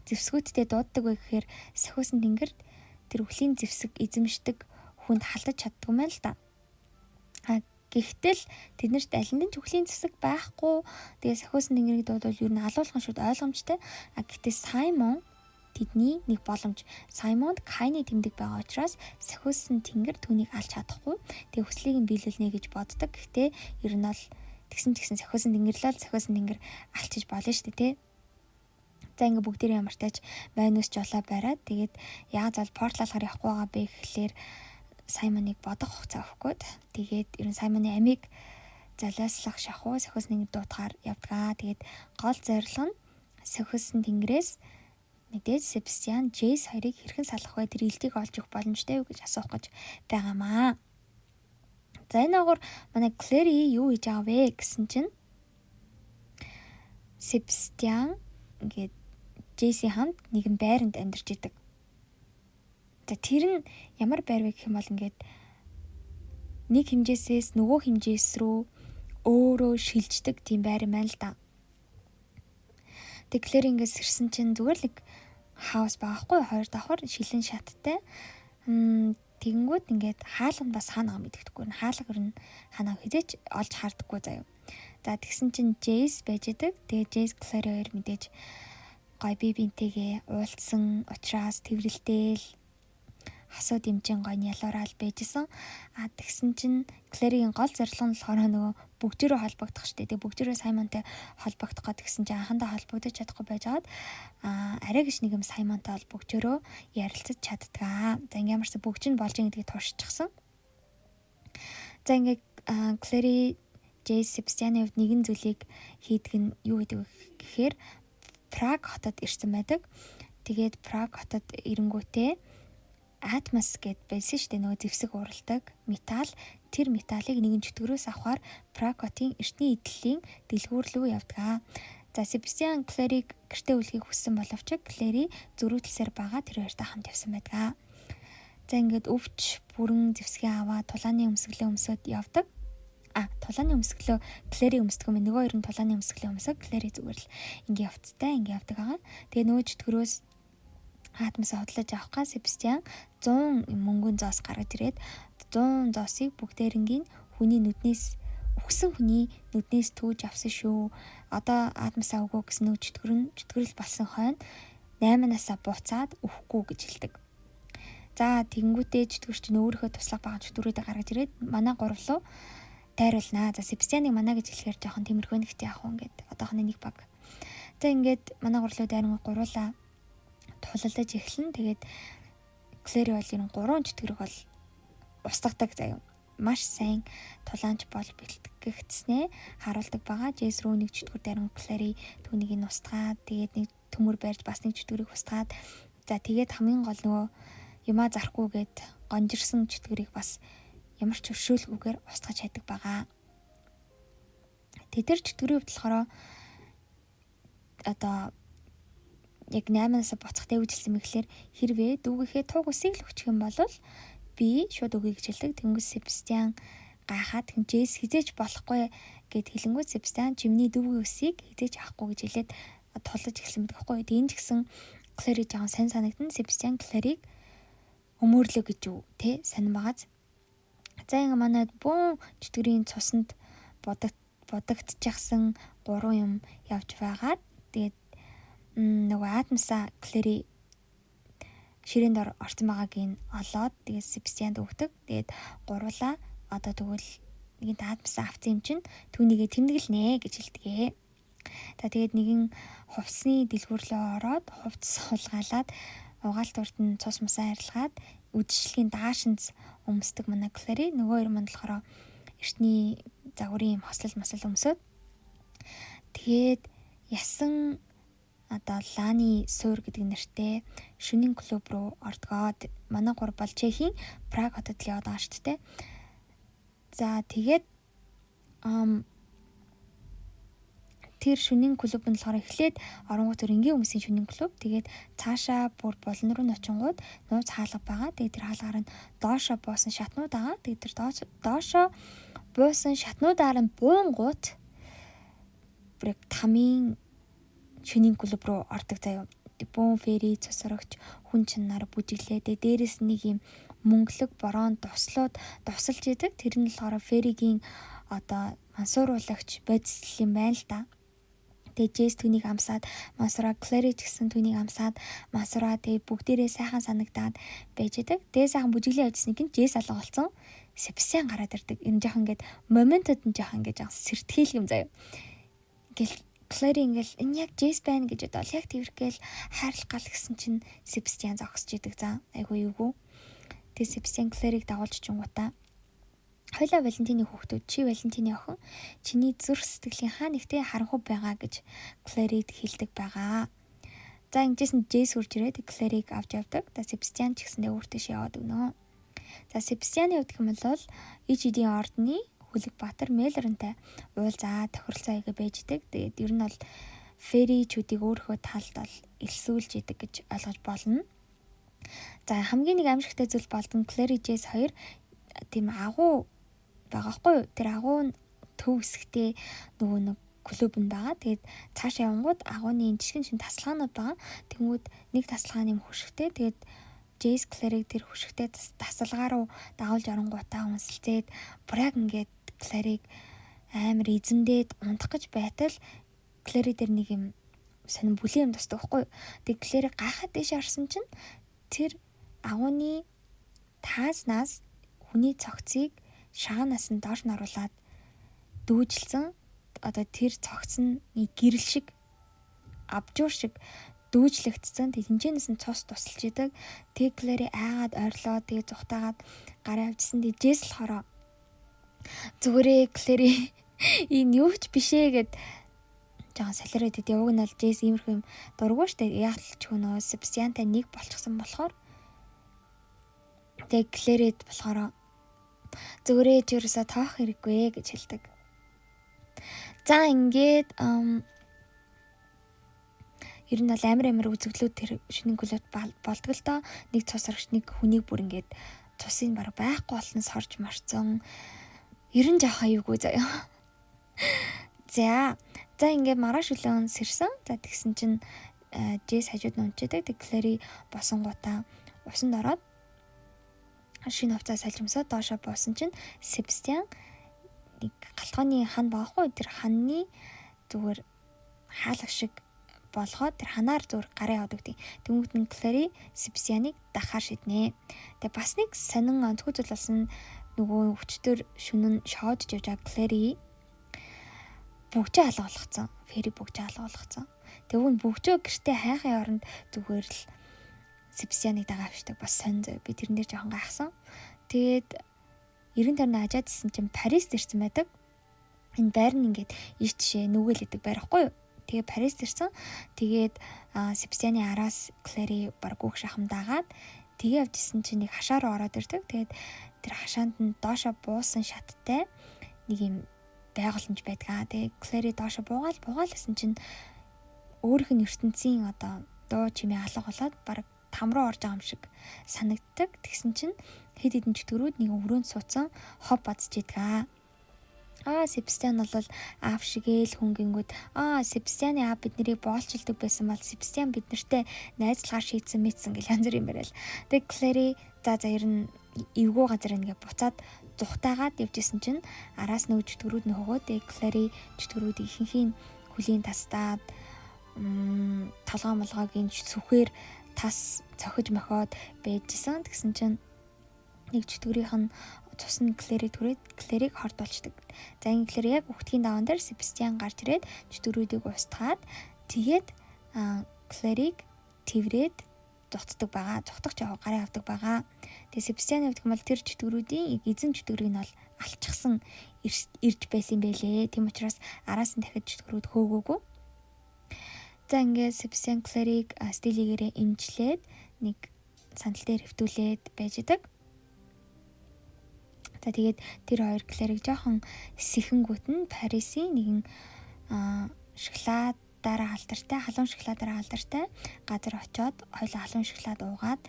зэвсгүүдтэй дууддаг вэ гэхээр сахиусан тэнгэрт тэр үхлийн зэвсэг эзэмшдэг хүнд халдаж чаддгүй юм байна л да. А гэхдээ л тэднэрт аль нь ч үхлийн зэвсэг байхгүй. Тэгээ сахиусан тэнгэрийг дуудвал ер нь алуулах нь шууд ойлгомжтой. А гэхдээ Саймон тэдний нэг боломж. Саймонд Кайны тэмдэг байгаа учраас сахиусан тэнгэр түүнийг алж чадахгүй. Тэгээ хүслийг нь биелүүлнэ гэж боддог. Гэхдээ ер нь бол тэгсэн ч гэсэн сахиусан тэнгэр л сахиусан тэнгэр алчиж болно шүү дээ, тэ. За, ингээ бүгдээрээ ямартайч Магнус жолоо бариад, тэгээд яагаад зал портлалгаар явахгүй байгаа бэ гэхлээр Саймоныг бодох хугацаа өгөхгүй. Тэгээд ер нь Саймоны амийг Золиослох шахуу сохиос нэг дуутахаар явдгаа. Тэгээд гол зорилго нь сохиосон тэнгэрээс мэдээж Себастьян, Джейс хоёрыг хэрхэн салах вэ? Тэр илтийг олж өгөх боломжтой юу гэж асуух гэж байгаамаа. За, энэ агуур манай Клэри юу хийж байгаа вэ гэсэн чинь Себастьян ингээд Джейсийн хамт нэгэн байранд амьдарч идэг. За, тэр нь ямар байр вэ гэх юм бол ингээд нэг хэмжээсээс нөгөө хэмжээс рүү өөрөө шилждэг тийм байр юм байна л да. Тэгэхээр ингээд сэрсэн чинь зүгээр л нэг house байгаа хгүй, хоёр давхар шилэн шаттай. Тэгэнгүүт ингээд хаалга нь бас хаана байгаа мэддэхгүй. Хаалга ер нь хаана хэзээч олж хардаггүй заяа. За, тэгсэн чинь Джейс байж идэг. Тэгээ Джейс, Клэри хоёр мэдээж гой би бинтэйгээ уулзсан учраас тэрвэрлдээл хасуу дэмжин гой нялуурал байжсэн. А тэгсэн чинь Клэригийн гол зорилго нь болохоор нөгөө бөгжөрөө холбогдох штэ. Тэгээ бөгжөрөө Саймонтой холбогдох гээд тэгсэн чинь анхандаа холбогдож чадахгүй байжгаад арай гэж нэг юм Саймонтой бол бөгжөрөө ярилцаж чаддгаа. За, ингээм ямарсан бөгж нь болж ин гэдгийг туршчихсан. За, ингээ Клэри, Джейс, Себастьяны хувьд нэгэн зүйлийг хийдэг нь юу гэдэг вэ гэхээр Праг хотод ирсэн байдаг. Тэгээд Праг хотод ирэнгүүтээ Атмос гэд байсан шүү дээ, нөгөө зэвсэг уралдаг металл. Тэр металлыг нэгэн чөтгөрөөс авахар Праг хотын эртний эдлэлийн дэлгүүр рүү явдаг. За, Себастьян Клэрийг гэртээ үлгэхийг хүссэн боловч Клэри зөрүүдлсээр байгаа тэр хоёртой хамт явсан байдаг. За, ингээд өвч бүрэн зэвсгээ аваад тулааны өмсгөлөө өмсөд явдаг. А, тулааны өмсгөлөө Клэри өмсдөг юм. Нөгөө хоёр нь тулааны өмсгөлөө өмсөг, Клэри зүгээр л ингээ явцтай ингээ явдаг байгаа. Тэгээ нөгөө чөтгөрөөс Атмосоо худлаж авах га Себастьян 100 мөнгөн зоос гаргаж ирээд 100 зоосыг бүгдээрэнгийн хүний нүднээс, үхсэн хүний нүднээс түүж авсан шүү. Одоо Атмосаа өгөө гэсэн нөө чөтгөр нь чөтгөрөл болсон хойно 8-насаа буцаад өгөхгүй гэж хэлдэг. За, тэгэнгүүтээ чөтгөр чинь өөрийнхөө туслах байгаа чөтгөрүүдээ гаргаж ирээд манай гурлуу дайруулнаа. За, Себастьяныг манай гэж хэлэхээр жоохон тиймэрхүү нэгт яах вэ ингээд одоохны нэг баг. За, ингээд манай гурлуу дайран гуруулаа тулалдаж эхлэн. Тэгээд Клэри бол ер нь гурван чөтгөрөг бол устгадаг заяа. Маш сайн тулаанч бол бэлтгэгдснээ харуулдаг байгаа. Джейс рүү нэг чөтгөр дайран Клэри түүнийг нь устгаад, тэгээд нэг төмөр барьж бас нэг чөтгөрийг устгаад, за, тэгээд хамгийн гол нөгөө юмаа зарахгүйгээд гонжирсан чөтгөрийг бас ямар ч өршөөлгүйгээр устгаж чаддаг байгаа. Тэд тэр чөтгөрийн хувьд болохоор одоо яг 8-аас буцахтай юу хэлсэн мэхлээр хэрвээ дүүгийнхээ туг үсийг л өгчих юм бол би шууд өгье гэж хэлдэг. Тэнгүүс Себастьян гайхаад тэгэн Джейс хизээч болохгүй гэд хэлэнгүүт Себастьян чимний дүүгийн үсийг хизээч авахгүй гэж хэлээд тулаж эхэлсэн байдаг байхгүй. Тэг энэ ч гэсэн Клэри жоохон сайн санагдан. Себастьян Клэрийг өмөрлөө гэж юу те сонирн байгааз. За, ингээ манай бүүн чөтгөрийн цуснд будагдчихсан гурван юм явж байгаад тэгээд нөгөө Атмоса Клэри ширээнд орсон байгааг нь олоод тэгээд Себастьянд өгдөг. Тэгээд гуруулаа одоо тэгвэл нэгэнт Атмоса авсан юм чинь түүнийгээ тэмдэглэнэ гэж хэлдэг. За, тэгээд нэгэн хувцсны дэлгүүр рүү ороод хувцас хулгайлаад угаалт урд нь цус мусаа арилгаад үдшилгийн даашинз өмсдөг манай Клэри. Нөгөө хоёр манд болохоор эртний загварын юм хослол масал өмсөд тэгээд ясан одоо Ланы суур гэдэг нэртэй шөнийн клуб руу ордгоо. Манай гур бол Чехийн Праг хотод л яваад байгаа шүү дээ. За, тэгээд тэр шөнийн клуб нь болохоор эхлээд оронгууд төр энгийн хүмүүсийн шөнийн клуб. Тэгээд цаашаа бүр булан руу ночингууд нууц хаалга байгаа. Тэгээд тэр хаалгаар нь доошо буусан шатнууд байгаа. Тэгээд тэр доошо буусан шатнуудаар нь буунгууд бүр тамийн шөнийн клуб руу ордог заяа. Бөөн фери цус орогч хүн чанаар бүжиглээ. Тэгээ дээрэс нэг юм мөнгөлөг бороо дуслууд дусалж идэг. Тэр нь болохоор феригийн одоо мансууруулагч бодис юм байна л да. Тэгээ Джейс түүнийг амсаад мансуура, Клэри ч гэсэн түүнийг амсаад мансуура, тэгээ бүгдээрээ сайхан санагдаад байж идэг. Тэгээ сайхан бүжиглээ явжсэн нь Джейс алга болсон. Себастьян гараад ирдэг. Энэ жоохон ингээд моментод нь жоохон ингээд жоохон сэртгэл юм заяа. Ингээл Клэри ингээл энэ яг Джейс байна гэж бодоол яг тэрхгээл хайрлах гал гэсэн чинь Себастьян зогсож идэг. За, айгуу эвгүй. Тэгээ Себастьян Клэрийг дагуулж чингуудаа Хоёлаа Валентины хүүхдүүд, чи Валентины охин, чиний зүрх сэтгэлийн хаа нэгтээ харанхуй байгаа гэж Клэрид хэлдэг байгаа. За ингэжсэн Джейс үрж ирээд Клэрийг авч явдаг. За Себастьян ч гэсэндээ өөр тийш яваад өгнө. За Себастьяны хувьд гэх юм бол Ижидийн ордны Хүлэг Баатар Мелоронтай уулзаа тохиролцоо хийгээ байждаг. Тэгээд ер нь бол Феричүүдийг өөрийнхөө талд бол элсүүлж идэг гэж ойлгож болно. За хамгийн нэг аимшигтай зүйл болдон Клэри Джейс хоёр тийм агуу байгаа хгүй юу? Тэр агуу нь төв хэсэгтээ нөгөө нэг клуб нь байгаа. Тэгээд цаашаа явангууд агууны жижигэн шин тасалгаанууд байгаа. Тэнгүүд нэг тасалгааны юм хөшигтэй. Тэгээд Джейс Клэрийг тэр хөшигтэй тасалгаа руу дагуулж оронгуудаа үнсэлцээд бүр яг ингээд Клэрийг амар эзэмдээд унтах гэж байтал Клэри дээр нэг юм сонин бүлийн юм тусдаг байхгүй юу? Тэгээд Клэри гайхаад дэше харсан чинь тэр агууны таазнаас хүний цогцыг шаганаас нь доош нь оруулаад дүүжилсэн, одоо тэр цогц нь гэрэл шиг, абжуур шиг дүүжлэгдсэн. Тэг хинжээнээс нь цус тусалж идэг. Тэг Клэри айгаад ойрлоо. Тэгээ зүхтаагаад гараа авчихсан. Тэг Джесс болохоор зүгээрээ Клэри энэ юу ч бишээ гэд жоохон солиороод идэв. Уг нь бол Джесс иймэрхүү юм дурггүй штэ. Яг л ч нөө Себастьянтай нэг болчихсон болохоор. Тэг Клэрэд болохоор зүгээрээ чи ерөөсөө тоох хэрэггүй гэж хэлдэг. За ингээд ер нь бол амар амар үзэгдлүүд тэр шөнийн клубт болдог л доо. Нэг цус сорогч нэг хүнийг бүр ингээд цусыг баг байхгүй болон сорж марцсан. Ер нь жоохон аюугүй заяа. За за ингээд маргааш өглөө сэрсэн. За тэгсэн чинь Джесс хажууд нь унчиадаг. Тэг Клэри босонгуудаа усанд ороод шинэ хувцас сольж өмсөөд доошоо буусан чинь Себастьян нэг галтгооны хан байгаа хгүй, тэр ханны зүгээр хаалга шиг болгоод тэр ханаар зүгээр гараа яваад өгдөг. Тэнгүүт нь Клэри Себастьяныг дахаар шиднэ. Тэгээ бас нэг сонин онцгой зүйл болсон, нөгөө өчтөр шөнө нь шоодж явж байгаа Клэри бүгжээ алга болгоцсон. Фери бүгжээ алга болгоцсон. Тэгвэл бүгжөө гэртээ хайхын оронд зүгээр л Себастьяныг дагаа авчдаг, бас сонь зөө. Би тэрэн дээр жоохон гайхсан. Тэгээд эргэн тойрноо ажаад исэн чинь Парист ирсэн байдаг. Энэ байр нь ингээд ийш тишээ нүгэл идэг байр ахгүй юу? Тэгээ Парист ирсэн. Тэгээд Себастьяны араас Клэри баг гүөх шахам дагаад тэгээ явж исэн чинь нэг хашаа руу ороод ирдэг. Тэгээд тэр хашаанд нь доошо буусан шаттай нэг юм байгууламж байдгаа. Тэгээ Клэри доошо буугаал буугаал гэсэн чинь өөрийнх нь ертөнцийн одоо дуу чимээ алга болоод баг там руу орж байгаа юм шиг санагддаг. Тэгсэн чинь хэд хэдэн чөтгөрүүд нэг өрөөнд суудсан хов базж идгаа. Аа, Себастьян бол аав шигээл хүн гингүүд, аа, Себастьяны аав бид нарыг боолчилдог байсан бол Себастьян бид нартай найзлахаар шийдсэн мэдсэн гэл янз бүр юм яриад. Тэг Клэри за за ер нь эвгүй газар ингээ буцаад зүхтаагаад явжсэн чинь араас нөгөө чөтгөрүүд нь хөгөө. Тэг Клэри чөтгөрүүдийг ихэнхийн хөлийн тастаад толгой молгойг энэ сүхээр тас цохиж мохиод байжсэн. Тэгсэн чинь нэг чөтгөрийнх нь цус нь Клэрийг түрээд Клэрийг хордуулчихдаг. За ингэ Клэр яг үхтгийн даван дээр Себастьян гарч ирээд чөтгөрүүдийг устгаад тэгээд Клэрийг тэрврээд зугтдаг байгаа. Зугтах жоо гараа явдаг байгаа. Тэгээ Себастьяны хувьд бол тэр чөтгөрүүдийн эзэн чөтгөрийг нь бол алчихсан ирж байсан юм байлээ. Тийм учраас араас нь дахиж чөтгөрүүд хөөгөөгүй. За ингээд Себастьян Клэрийг стилигээрээ эмчлээд нэг сандал дээр хэвтүүлээд байж идэг. За тэгээд тэр хоёр Клэрийг жоохон сэхэнгүүт нь Парисын нэгэн шоколадаараа алдартай, халуун шоколадаараа алдартай газар очоод хоёулаа халуун шоколад уугаад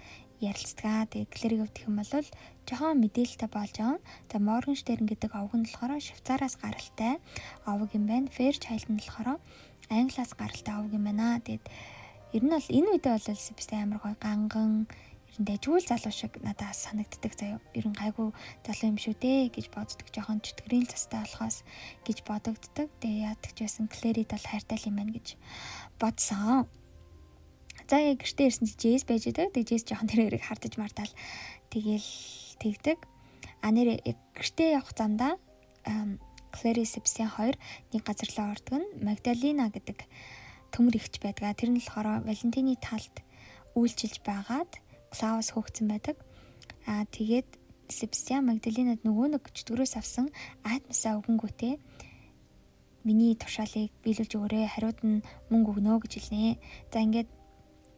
ярилцдаг. Тэгээд Клэрийг өвдөх юм бол жоохон мэдээлэлтэй болж байгаа. За Моргенштерн гэдэг овг нь болохоор Швейцараас гаралтай овг юм байна. Фэрчайлд нь болохоор Англиас гаралтай овг юм байна. Тэгээд ер нь бол энэ үедээ бол Себастьян амар гоё ганган ер нь дайжгүй залуу шиг надад санагддаг заяа. Ер нь гайгүй залуу юм шүү дээ гэж боддог. Жохон чөтгөрийн цастай болохоос гэж бодогддог. Тэгээ яадаг ч байсан Клэрид бол хайртай юм байна гэж бодсон. За яг гэртээ ирсэн чи Джейс байж байгаа. Тэгээ Джейс жоохон тэр хоёрыг хардаж мартаал тэгэл тэгдэг. А нэр гэртээ явах замдаа Клэри Себастьян хоёр нэг газар руу ордог нь Магдалина гэдэг төмөр ихч байдаг. Тэр нь болохоор Валентины талд үйлчилж байгаад Клаус хөөгцөн байдаг. Аа тэгээд Себастьян Магдалинад нөгөө нэг чөтгөрөөс авсан атмосаа өгөнгүүтээ миний тушаалыг биелүүлж өгөөрэй, хариуд нь мөнгө өгнө гэж хэлнэ. За ингээд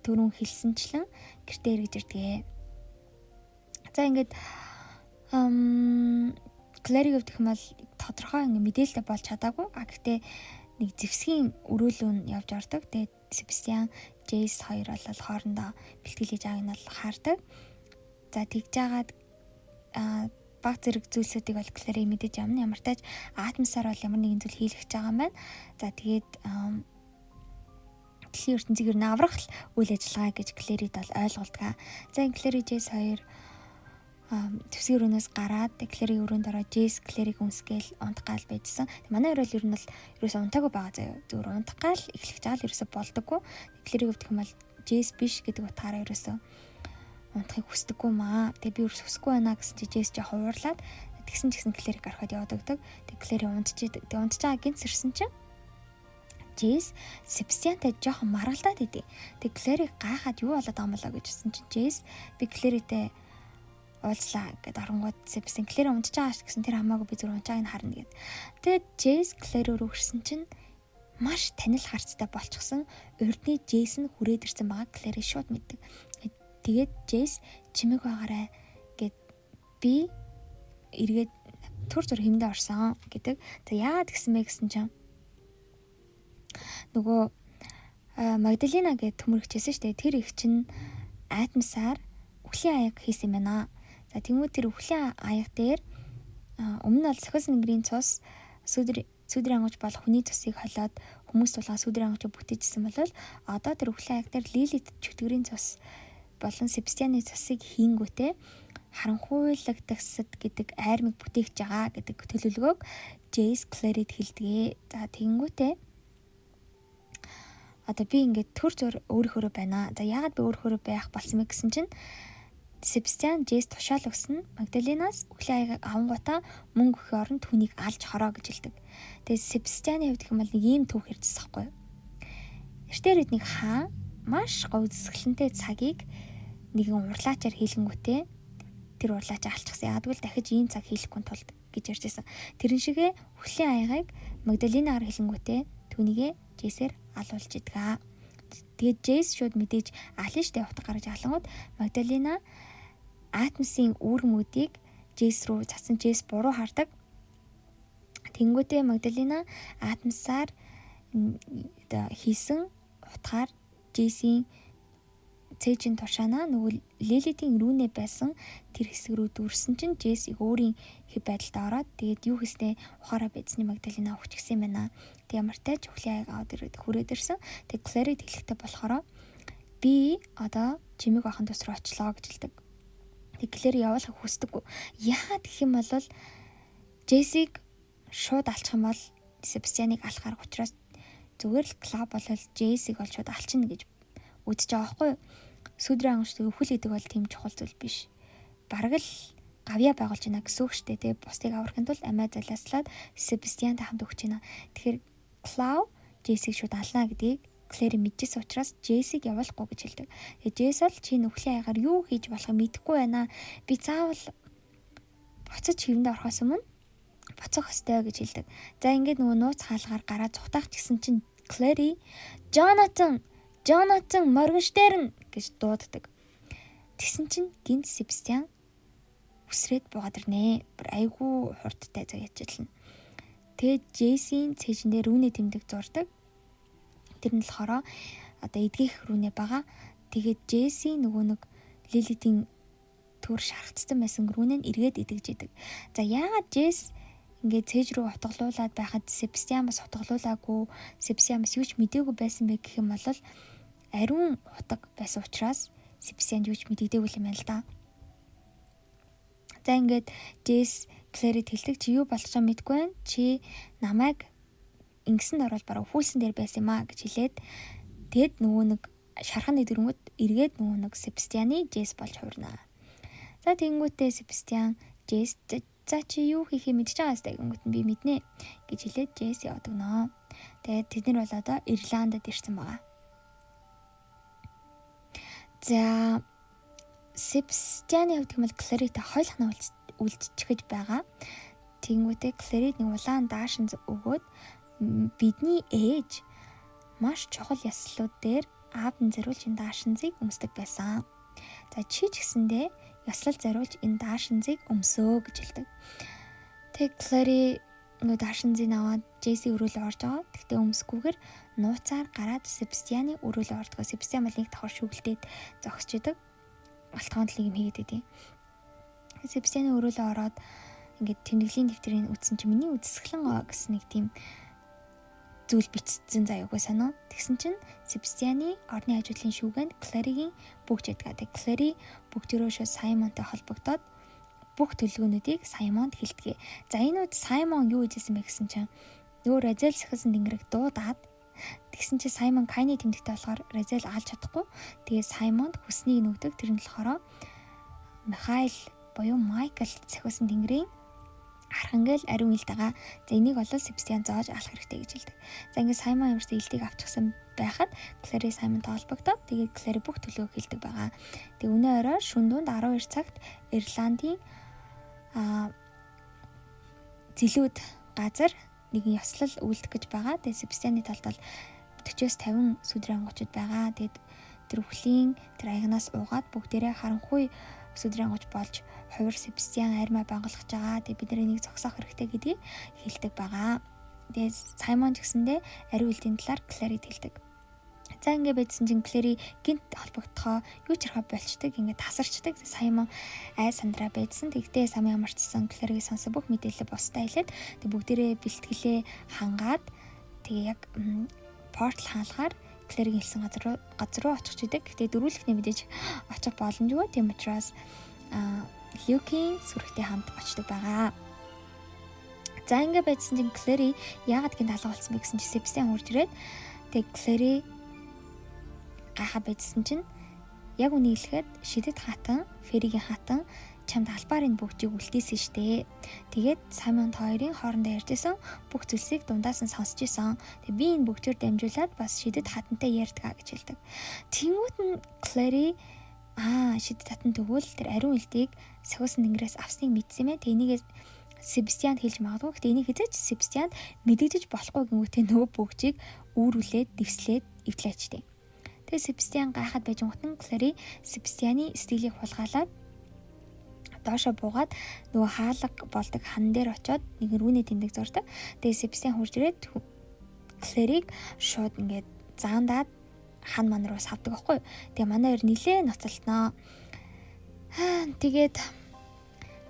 түрүүн хэлсэнчлэн гэртээ эргэж ирдэг. За ингээд Клэриг өвдөх юм бол тодорхой ингээ мэдээлэлтэй болж чадаагүй. А гэхдээ нэг зэвсгийн өрөөлөө нь явж ордог. Тэгээд Себастьян, Джейс хоёр бол хоорондоо бэлтгэл хийж байгааг нь бол хаардаг. За тэгж жагаад баг зэрэг зүйлсүүдийг бол Клэри мэдэж явна. Ямар тач атмосфер бол ямар нэгэн зүйл хийлгэж байгаа юм байна. За тэгээд дэлхийн ертөнцийг ер нь аврах л үйл ажиллагаа гэж Клэрид бол ойлгуулдаг. За Клэри Джейс хоёр твсгийн өрөөнөөс гараад Клэрийн өрөөнд ороод Джейс Клэрийг үнсгээл унтах гал байжсан. Манай өрөөл ер нь бол ерөөсөө унтаагүй байгаа заяа. Зүгээр унтах гал эхлэх жаал ерөөсөө болдоггүй. Клэрийг өвдөх юм бол Джейс биш гэдэг утгаараа ерөөсөө унтахыг хүсдэггүй маа. Тэгээ би ерөөс хүсэхгүй байна гэсэн чи Джейс жоохон уурлаад тэгсэн ч гэсэн Клэрийг орхиод яваад өгдөг. Тэг Клэри унтчихэдэг. Тэг унтж байгаа гинц сэрсэн чинь Джейс Себастьянтай жоохон маргалдаад идэв. Тэг Клэрийг гайхаад юу болоод байгаа юм болоо гэж хэлсэн чинь Джейс би Клэритэй уулзлаа гэд оронгууд Себастьян Клэр унтж байгаа ш гэсэн тэр хамаагүй би зүгээр унтж байгааг нь харна гэд. Тэгээд Джейс Клэр рүү ирсэн чинь маш танил харцтай болчихсон. Урдны Джейс нь хүрээд ирсэн байгаа Клэрийг шууд мэддэг. Тэгээд Джейс чимээг байгаарай гэд би эргээд түр зур хэмдэ орсон гэдэг. За яагаад гэсэн бэ гэсэн чинь нөгөө Магдалина гэд төмөрөгчээсэн шүү дээ. Тэр их чинь атмосфер үхлийн аяг хийсэн юм байна. За тэнгуү тэр үхлийн аяг дээр өмнө нь бол сохиос нэнгэрийн цус сүдэр ангууч болох хүний цусыг холиод хүмүүс тулгаа сүдэр ангуучийг бүтээжсэн бол одоо тэр үхлийн аяг дээр Лилит чөтгөрийн цус болон Себастьяны цусыг хийнгүүтээ харанхуйлагдагсад гэдэг айрмыг бүтээгч байгаа гэдэг төлөвлөгөөг Джейс Клэрид хэлдэг. За тэгэнгүүтээ одоо би ингээд төр зур өөрөөхөөрөө байна. За яагаад би өөрөөхөөрөө байх болсон бэ гэсэн чинь Себастьян Джейс тушаал өгсөн Магдалинаас үхлийн аяг авангуудаа мөнгө өгөх оронд түүнийг алж хороо гэж хэлдэг. Тэгээд Себастьяны хувьд гэх юм бол нэг ийм түүх ярьжсэн байхгүй юу? Эртээр нэг хаан маш говь зэсгэлэнтэй цагийг нэгэн урлаачаар хийлгэнгүүтээ тэр урлаачаа алчихсан. Яг гэвэл дахиж ийм цаг хийлэхгүй тулд гэж ярьжсэн. Тэрэн шигэ үхлийн аягаыг Магдалинагаар хэлэнгүүтээ түүнийгээ Джейсээр алуулж идэг. Тэгээд Джейс шууд мэдээж алын штэ утга гаргаж алангууд Магдалина Атмосын үүрмүүдийг Джейс рүү цацсан Джейс буруу хардаг. Тэнгүүтээ Магдалина Атмосаар хийсэн утгаар Джейсийн цээжин тушаана нөгөө Лилитийн рүүнээ байсан тэр хэсэг рүү дүрсэн чинь Джесс өөрийн хэв байдалд ороод тэгээд юу хийснээ ухаараа байцсны Магдалина өгчихсэн юм байна. Тэг ямар тач үхлийн аяг аваад ирээд хүрээд ирсэн. Тэг Клэрид хэлэхтэй болохоор би одоо чимэг бахан тус руу очлоо гэж хэлдэг. Тэг Клэр явуулахыг хүсдэггүй. Яагаад гэх юм бол Джессиг шууд алчих юм бол Себастьяныг алах арга учраас зүгээр л клуб болол Джессиг бол шууд алчна гэж үзэж байгаа байхгүй юу? Сүдрийн ангууч үхэл гэдэг бол тийм чухал зүйл биш. Бараг л гавья байгуулж байна гэсэн үг шүү дээ. Тэгээ бусдыг аврахын тулд амиа золиослоод Себастьянтай хамт өгч байна. Тэгэхээр Клау Джессиг шууд ална гэдгийг Клэри мэдчихсэн учраас Джессиг явуулахгүй гэж хэлдэг. Тэгээ Джесс бол чи нүхлийн аягаар юу хийж болохыг мэдэхгүй байна. Би заавал буцаж хэвэндээ орохоос өмнө буцах ёстой гэж хэлдэг. За ингээд нөгөө нууц хаалгаар гараад цухтаах гэсэн чинь Клэри Джонатан Джонатан Моргенштерн гэж дууддаг. Тэгсэн чинь гинт Себастьян үсрээд буугаад ирнэ. Бүр айгүй хурдтай заяачлна. Тэгээд Джейсийн цээжин дээр рүүнэ тэмдэг зурдаг. Тэр нь болохоор одоо эдгэх рүүнэ байгаа. Тэгээд Джейсийн нөгөө нэг Лилитийн төр шархацсан байсан рүүнэ нь эргээд идэгж идэг. За яагаад Джейс ингээд цээж рүү утгалуулад байхад Себастьян бас утгалуулаагүй, Себастьян бас юу ч мдээгүй байсан бэ гэх юм бол ариун утга байсан учраас Себастьянд юу ч мэддэггүй юм байна л да. За ингээд Джейс Клэрид хэлдэг чи юу болох чам мэдгүй байна. Чи намайг ингэсэнд орвол бараг хүүлсэн дээр байсан юм а гэж хэлээд тэгэд нөгөө нэг шархан нэдрэнгүүд эргээд нөгөө нэг Себастьяны Джейс болж хувирнаа. За тэгэнгүүтээ Себастьян Джейс за чи юу хийхээ мэдчихэж байгаа сте гингүүт нь би мэднэ гэж хэлээд Джейс явдаг нөө. Тэгээд тэд нар бол одоо Ирландд ирсэн байгаа. За Себастьяны хувьд гэмэл Клэритэй хоёулахнаа үлдчихэж байгаа. Тэнгүүтээ Клэри нэг улаан даашинз өгөөд бидний ээж маш чухал ёслолууд дээр аавд нь зориулж энэ даашинзыг өмсдөг байсан. За чи ч гэсэндээ ёслол зориулж энэ даашинзыг өмсөө гэж хэлдэг. Тэг Клэри нөгөө даашинзыг аваад Джесси өрөөлөө орж байгаа. Тэгтээ өмсгүйгээр нууцаар гараад Себастьяны өрөөлөө ордгоо. Себастьян бол нэг давхар шүгэлдээд зогсож идэг. Алтгаан талыг юм хийгээд идэв. Себастьяны өрөөлөө ороод ингээд тэмдэглэлийн дэвтрийг үтсэн чи миний үзэсгэлэн гоо гэсэн нэг тийм зүйл бичсэн заяагүй санаа. Тэгсэн чинь Себастьяны орны хажуудлын шүүгэнд Клэригийн бүгж ядгаа. Тэг Клэри бүгдөрөө шууд Саймонтой холбогдоод бүх төлөвлөгөөнүүдийг Саймонд хэлдэг. За энэ үед Саймон юу хийжсэн бэ гэсэн чинь нөгөө Розел сахисан тэнгэрийг дуудаад тэгсэн чинь Саймон Кайны тэмдэгтэй болохоор Розел алж чадахгүй. Тэгээ Саймонд хүснийг нүгдэг. Тэр нь болохоор Михаил буюу Майкл сахисан тэнгэрийн Архангел ариун илд байгаа. За энийг бол Себастьян зоож алах хэрэгтэй гэж хэлдэг. За ингээд Саймон ямарсан илтийг авчихсан байхад Клэри Саймонтой холбогдоод тэгээд Клэри бүх төлөвөө хэлдэг байгаа. Тэгээд өнөө орой шүн дунд 12 цагт Ирландын зэлүүд газар нэгэн ёслол үйлдэх гэж байгаа. Тэгээд Себастьяны талд бол 40-оос 50 сүдрэн ангуучуд байгаа. Тэгээд тэр үхлийн тэр аягнаас уугаад бүгдээрээ харанхуй сүдрэн ангууч болж хувир Себастьян армаа бангалгаж байгаа. Тэгээд бид нар энийг зогсоох хэрэгтэй гэдгийг хэлдэг байгаа. Тэгээд Саймон ч гэсэндээ ариун үлдийн талаар Клэрид хэлдэг. За ингэ байжсан чинь Клэри гинт холбогдохоо юу ч ярих болчдөг, ингэ тасарчдаг. Саймон ай сандраа байжсан. Тэгтээ самын амарчсан Клэригийн сонсон бүх мэдээлэл бусдаа хэлээд тэг бүгдээрээ бэлтгэлээ хангаад тэгээ яг портал хаалгаар Клэригийн хэлсэн газар руу очих чидэг. Гэтэ дөрвөлхний мэдээж очих боломжгүй. Тийм учраас Люкийн сүрхтэй хамт очдог байгаа. За ингэ байжсан чинь Клэри яагаад гинт алга болсон бэ гэсэн чи Себастьян хурж ирээд тэг Клэри гайхаа байжсан чинь яг үнийг хэлэхэд шидэт хатан, Феригийн хатан чамд албаар энэ бүгдийг үлдээсэн штэ. Тэгээд Саймон хоёрын хоорондоо ярьжсэн бүх зүйлсийг дундаас нь сонсч исэн. Тэгээд би энэ бүгдээр дамжуулаад бас шидэт хатантай ярьдгаа гэж хэлдэг. Тэнгүүт нь Клэри шидэт хатан тэгвэл тэр ариун илтийг сахиусан тэнгэрээс авсныг мэдсэн юм ээ. Тэгээд энийгээ Себастьянд хэлж магадгүй. Гэтэ энийг хизээч Себастьянд мэдэгдэж болохгүй гингүүтээ нөгөө бүгжийг үүрүүлээд дэвслээд эвдлээчтэй. Тэгээ Себастьян гайхаад байж гутан Клэри Себастьяны стилийг хулгайлаад доошо буугаад нөгөө хаалга болдог хан дээр очиод нэг рүүний тэмдэг зурдаг. Тэгээ Себастьян хурж ирээд Клэрийг шууд ингээд заандаад хан ман руу савдаг байхгүй. Тэгээ манай хоёр нилээ ноцолтноо. Тэгээд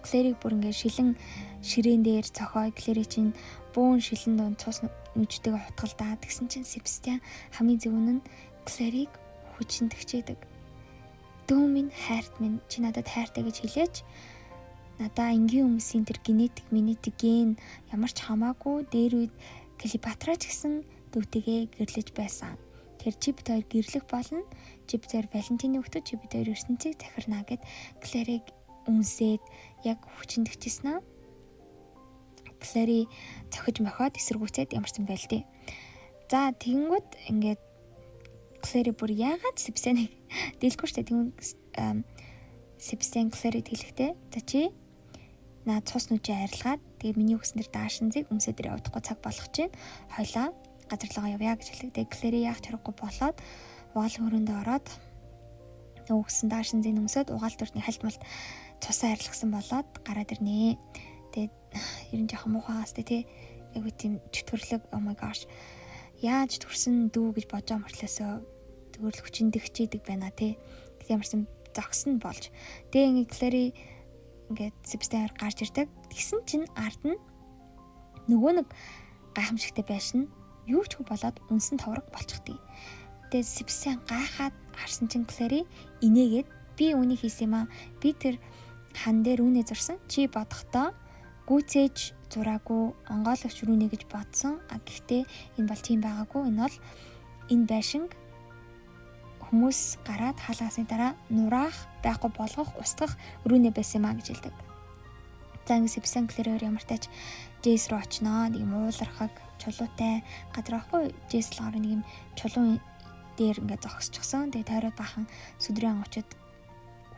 Клэрийг бүр ингээд шилэн ширээн дээр цохой Клэри чинь бөөн шилэн дунд цус нүжтэйг хутгалдаа. Тэгсэн чинь Себастьян хамгийн зөв нь Клэрийг хүчиндгчээдэг. Дүү минь хайрт минь чи надад хайртай гэж хэлээч. Надаа энгийн хүмүүсийн тэр генетик, минетик ген ямар ч хамаагүй дээр үед Клеопатра ч гэсэн дүүтэйгээ гэрлэж байсан. Тэр чи бит хоёр гэрлэх болно. Чи бит хоёр Валентины хүүхдүүд, чи бит хоёр ертөнцийг захирнаа гэд Клэрийг үнсээд яг хүчиндгчээсэн аа. Клэри цохиж мохиод эсэргүүцээд ямарсан байл тээ. За тэгэнгүүт ингээд Клэри бүр яагаад Себастьяныг дийлэхгүй штэ. Тэгвэл Себастьян Клэрид хэлэхдээ за чи наа цус нүжээ арилгаад тэгээ миний өгсөн дэр даашинзыг өмсөд ир явахгүй цаг болгох чинь хойлоо газарлага явъя гэж хэлдэг. Тэгээ Клэри яах чаргагүй болоод угаал хөрөндөө ороод нөгөө өгсөн даашинзыг өмсөд угаал төртний хальт малт цусаа арилгасан болоод гараад ирнэ. Тэгээд ер нь жоохон муухай гаас тий. Айгуу тийм чөтгөрлөг oh my gosh. Яаж төрсөн дүү гэж бодож байгаа мөртлөөсөө зүгээр л хүчиндэгчээдэг байна тий. Ямарсан зогсон болж. Тэгээ ингээ Клэри ингээд Себастьян гарч ирдэг. Тэгсэн чинь ард нь нөгөө нэг гайхамшигтай байшин юу ч хөө болоод үнсэн товрог болчихдгийг. Тэгээ Себастьян гайхаад харсан чинь Клэри инээгээд би үнийг хийсэн юм аа. Би тэр хан дээр үнэ зурсан. Чи бодохдоо гүйцээж зураагүй онгойлогч рүүнэ гэж бодсон. А гэхдээ энэ бол тийм байгаагүй. Энэ бол энэ байшинг хүмүүс гараад хаалгасны дараа нураах, байхгүй болгох, устгах рүүнэ байсан юм а гэж хэлдэг. За ингэ Себастьян Клэрээр ямар тач Джейс рүү очноо. Нэг юм уулархаг, чулуутай газар байхгүй. Джейс болохоор нэг юм чулуун дээр ингээ зогсчихсон. Тэгээ тойроод бахан сүдрэн ангуучид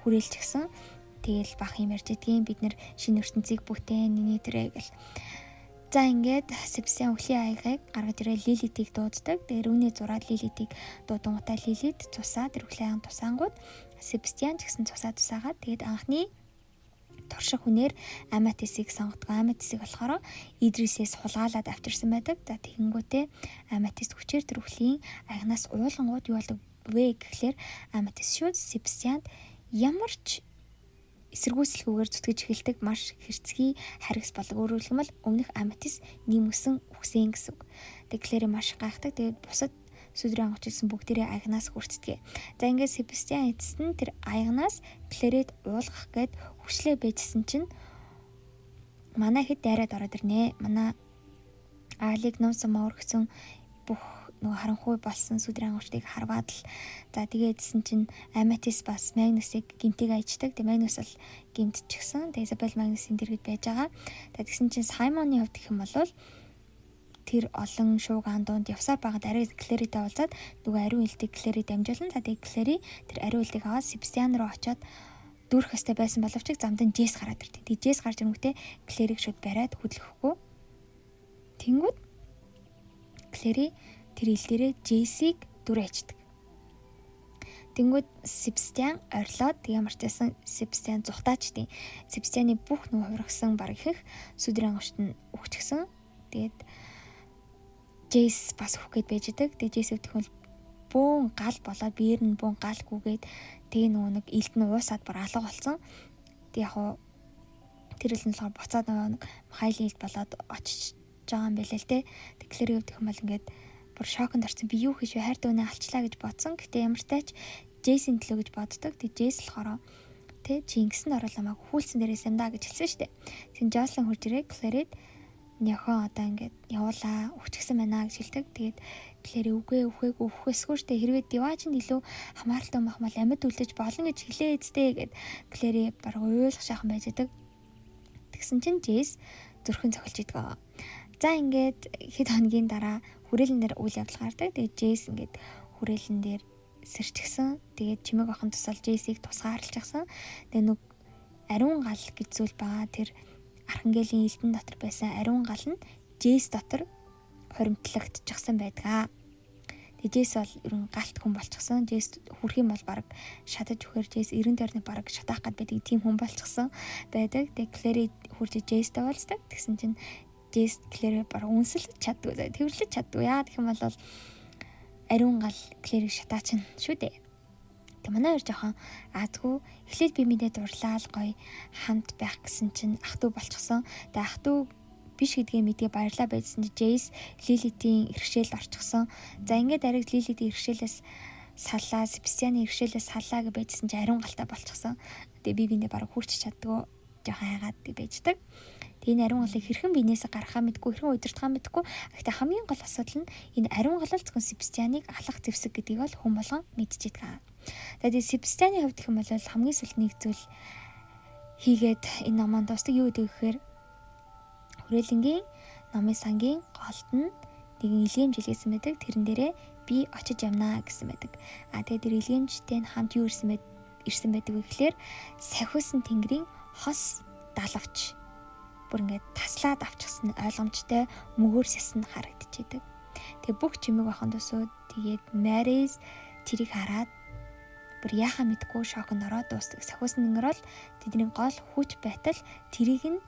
хүрээлчихсэн. Тэгэл бах юм ярьж идэгин бид нэр шинэ ертөнцийг бүтээн нэний тэрэ гэл. За ингээд Себастьян үхлийн аягыг гаргаж ирээ Лилитийг дууддаг. Тэгээд үүний зураад Лилитийг дуудангуудаа Лилит цусаа тэр үхлийн аяг тусаангууд Себастьян ч гэсэн цусаа тусаагаад тэгээд анхны турших хүнээр Аматисыг сонгодог. Аматисыг болохоор Идрисээс хулгайлаад авчирсан байдаг. За тэгэнгүүтээ Аматис хүчээр тэр үхлийн аягнаас уулангууд юу болдог вэ гэхлээр Аматис шууд Себастьянд ямар ч эсэргүүцэлгүйгээр зүтгэж эхэлдэг маш хэрцгий харгас болог. Өөрөөр хэлбэл өмнөх Аматис нэмөсөн үхсэн гэсэн үг. Тэгэхээр маш гайхдаг. Тэгээд бусад сүдрийн онгоч ирсэн бүгдээрээ аягнаас хүртдэг. За ингээд Себастьян эцэст нь тэр аягнаас Клэред уулгах гээд хүчлээ байжсэн чинь манай хэд дайраад ороод ирнэ. Манай Алиг ном сумаа өргөцөн бүх нөгөө харанхуй болсон сүдрийн онгочдыг харваад л за тэгээд чинь Аматис бас Магнусыг гимтийг аячдаг. Тэгээд Магнус бол гимтчихсэн. Тэгээд Изабел Магнусын дэргэд байж байгаа. Тэгээд тэгсэн чинь Саймоны хувьд гэх юм бол тэр олон шуугаан дунд явсаар байгаад ари Клэритэй уулзаад нөгөө ариун илтийг Клэри дамжуулан за тэгээд Клэри тэр ариун илтийг аваад Себастьян руу очиод дүүрэх ёстой байсан боловч замд нь Жэс гараад ирдэг. Тэгээд Жэс гарч ирэнгүүтээ Клэрийг шууд бариад хөдлөхгүй. Тэнгүүд Клэри тэр ил дээрээ Джейсийг дүр ачдаг. Тэнгүүд Себастьян орилоод тэг ямар ч байсан Себастьян зүхтаачдیں۔ Себастьяны бүх нүү хувиргасан баг ихэнх сүдрийн онгочт нь өгчихсэн. Тэгээд Джейс бас өөх гээд байж идэг. Тэгээд Джейс өвдөх нь бөөн гал болоод биеэр нь бөөн гал гүгээд тэгээ нөгөө нэг илд нь уусаад бүр алга болсон. Тэг яг хуу тэр ил нь болохоор буцаад нөгөө нэг Михайлын илд болоод очиж байгаа юм байлээ л те. Тэгэхээр өвдөх юм бол ингээд бүр шоконд орсон. Би юу хийж вэ? Хайр дүүнээ алчлаа гэж бодсон. Гэтэ ямар ч тач Джейсийн төлөө гэж боддог. Тэг Джейс болохоор тэ чи ингэсэн оруулаа маг хүлцэн дээрээс юм да гэж хэлсэн штэ. Тэгэн Жослин хурж ирээ Клэрид нөхөн одоо ингээд явуулаа өгчихсэн байна гэж хэлдэг. Тэгээд Клэри үгүй үхээгүй үхэсгүй штэ. Хэрвээ Диваж нь илүү хамааралтай юм ахмал амьд үлдэж болно гэж хэлээ эцтэй гэд Клэри бараг уйлах шаахан байж идэг. Тэгсэн чинь Джейс зүрхэн цохилж идэг. За ингээд хэд хоногийн дараа хүрээлэн дээр үйл явдал гардаг. Тэгээд Джейс ингээд хүрээлэн дээр сэрчгсэн. Тэгээд чимээг охин тусал Джейсийг тусгаарлчихсан. Тэгээд нэг ариун гал гэж зүйл байгаа. Тэр Архангелийн элдэн дотор байсан ариун гал нь Джейс дотор хоримтлагдчихсан байдгаа. Тэгээд Джейс бол ер нь галт хүн болчихсон. Джейс хүрх юм бол баг шатаж өгөхөр Джейс 90 дөрний баг шатаах гад байдаг тийм хүн болчихсон байдаг. Тэгээд Клэри хурж Джейстэй уулздаг. Тэгсэн чинь Джейс Клэри баг үнсэлж чаддгүй. Тэрвэрлэж чаддгүй. Яагаад гэх юм бол ариун гал Клэрийг шатаачин шүү дээ. Тэг манай хоёр жоохон аазгүй эхлээд би мэдээ дурлал гоё хамт байх гэсэн чинь ах トゥ болчихсон. Тэг ах トゥ биш гэдгээ мэдгээ баярлаа байжсан чи Джейс Лилитийн иргэшээлд орчихсон. За ингээд ариг Лилитийн иргэшээлээс саллаа, Себастьяны иргэшээлээс саллаа гэж байжсан чи ариун галтай болчихсон. Тэгээ би биндээ бараг хүрч чаддгүй жоохон хайгаад байждаг. Тэгээ энэ ариун галыг хэрхэн биенээсээ гаргахаа мэдгүй, хэрхэн удирдахаа мэдгүй. Гэхдээ хамгийн гол асуудал нь энэ ариун гал л зөвхөн Себастьяныг алах зэвсэг гэдгийг бол хүн болгон мэдчихэдэг. Тэгээ Себастьяны хувьд гэх юм бол хамгийн сүүлд нэг зүйл хийгээд энэ номонд дуустдаг. Юу гэдэг вэ гэхээр хүрээлэнгийн номын сангийн голд нь нэгэн илгээмж илгээсэн байдаг. Тэрэн дээрээ би очиж явнаа гэсэн байдаг. А тэгээд тэр илгээмжтэй нь хамт юу ирсэн байдаг вэ гэхээр сахиусан тэнгэрийн хос далавч бүр ингээд таслаад авчихсан ойлгомжтой мөгөөр сясн харагдчихэдэг. Тэгээ бүх чимэг бахан тусуу тэгээд Марис тэрийг хараад бүр яхаа мэдгүй шоконд ороод дуустдаг. Сахиусан тэнгэр бол тэдний гол хүч байтал тэрийг нь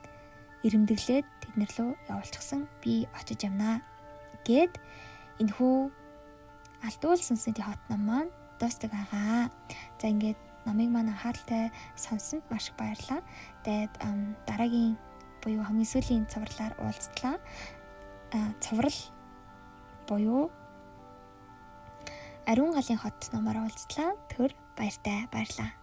ирэмдэглээд тэднэр лөө явуулчихсан. Би очиж явнаа гэд энэхүү алдуул сүнсний хот ном маань дуустдаг байгаа. За ингээд номыг маань анхааралтай сонссонд маш их баярлалаа. Тэгээд дараагийн буюу хамгийн сүүлийн цувралаар уулзтлаа. Цуврал буюу Ариун галын хот номоор уулзтлаа. Төр баяртай баярлалаа.